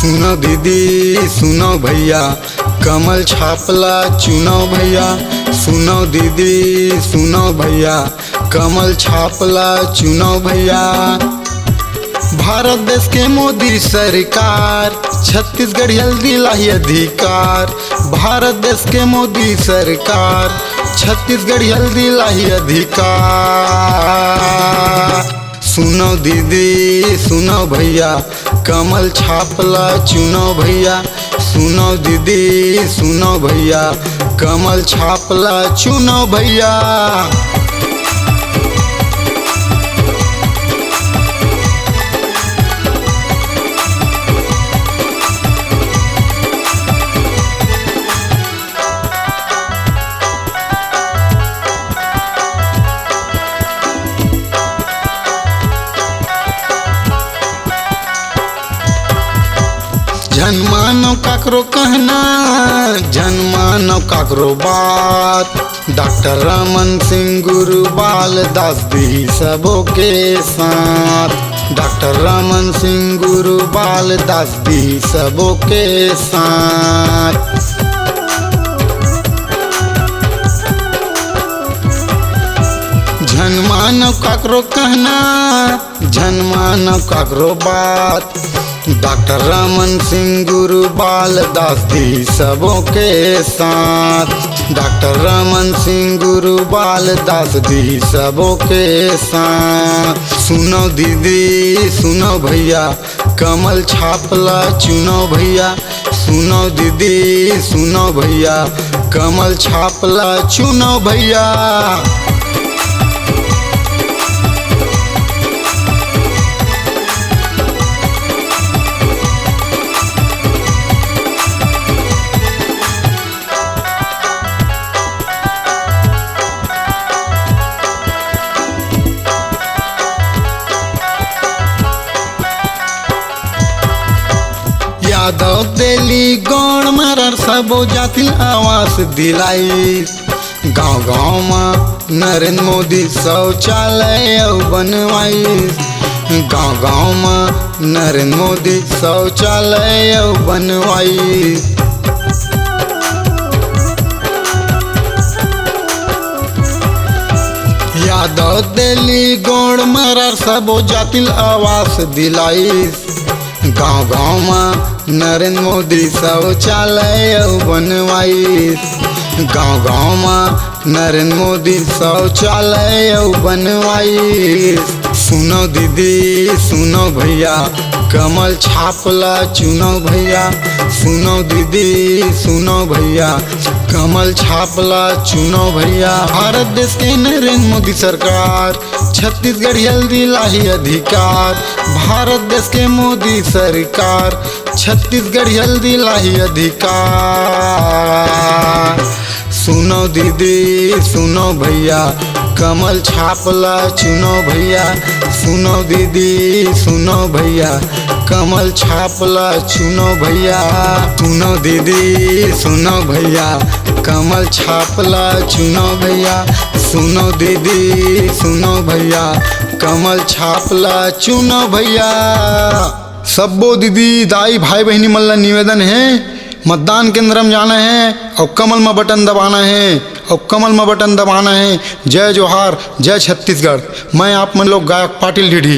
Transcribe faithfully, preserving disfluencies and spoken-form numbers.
सुनो दीदी, सुनो भैया, कमल छाप ला चुनो भैया। सुनो दीदी, सुनो भैया, कमल छाप ला चुनो भैया। भारत देश के मोदी सरकार, छत्तीसगढ़िया ल दिलाही अधिकार। भारत देश के मोदी सरकार, छत्तीसगढ़िया ल दिलाही अधिकार। सुनो दीदी, सुनो भैया, कमल छाप ला चुनो भैया। सुनो दीदी, सुनो भैया, कमल छाप ला चुनो भैया। झन मानो काकरो कहना, झन मानो काकरो बात। डॉक्टर रमन सिंह गुरु बाल दास दिही सबो के साथ। डॉक्टर रमन सिंह गुरु बाल दास दिही सबो के साथ। झन मानो काकरो कहना, झन मानो काकरो बात। डॉक्टर रमन सिंह गुरु बाल दास दिही सबो के साथ। डॉक्टर रमन सिंह गुरु बाल दास दिही सबो के साथ। सुनो दीदी, सुनो भैया, कमल छाप ला चुनो भैया। सुनो दीदी, सुनो भैया, कमल छाप ला चुनो भैया। यादव तेली गौड़ मरार सबो जाति ल आवास दिलाइस। गांव-गांव म नरेंद्र मोदी शौचालय अउ बनवाइस। गांव-गांव म नरेंद्र मोदी शौचालय अउ बनवाइस। यादव तेली गौड़ मरार सबो जाति ल आवास दिलाइस। गांव-गांव म नरेंद्र मोदी शौचालय अउ बनवाइस। गांव-गांव म नरेंद्र मोदी शौचालय अउ बनवाइस। सुनो दीदी, सुनो भैया, कमल छाप ला चुनो भैया। सुनो दीदी, सुनो भैया, कमल छाप ला चुनो भैया। भारत देश के नरेंद्र मोदी सरकार, छत्तीसगढ़िया ल दिलाही अधिकार। भारत देश के मोदी सरकार, छत्तीसगढ़िया ल दिलाही अधिकार। सुनो दीदी, सुनो भैया, कमल छाप ला चुनो भैया। सुनो दीदी, सुनो भैया, कमल छाप ला चुनो भैया। सुनो दीदी, सुनो भैया, कमल छाप ला चुनो भैया। सुनो दीदी, सुनो भैया, कमल छाप ला चुनो भैया। सब्बो दीदी, दाई, भाई, बहिनी मन ला निवेदन हे, मतदान केंद्र म जाना हे अउ कमल म बटन दबाना हे, अउ कमल म बटन दबाना हे। जय जोहार, जय छत्तीसगढ़। मैं आप मन लोग गायक पाटिल ढीढी।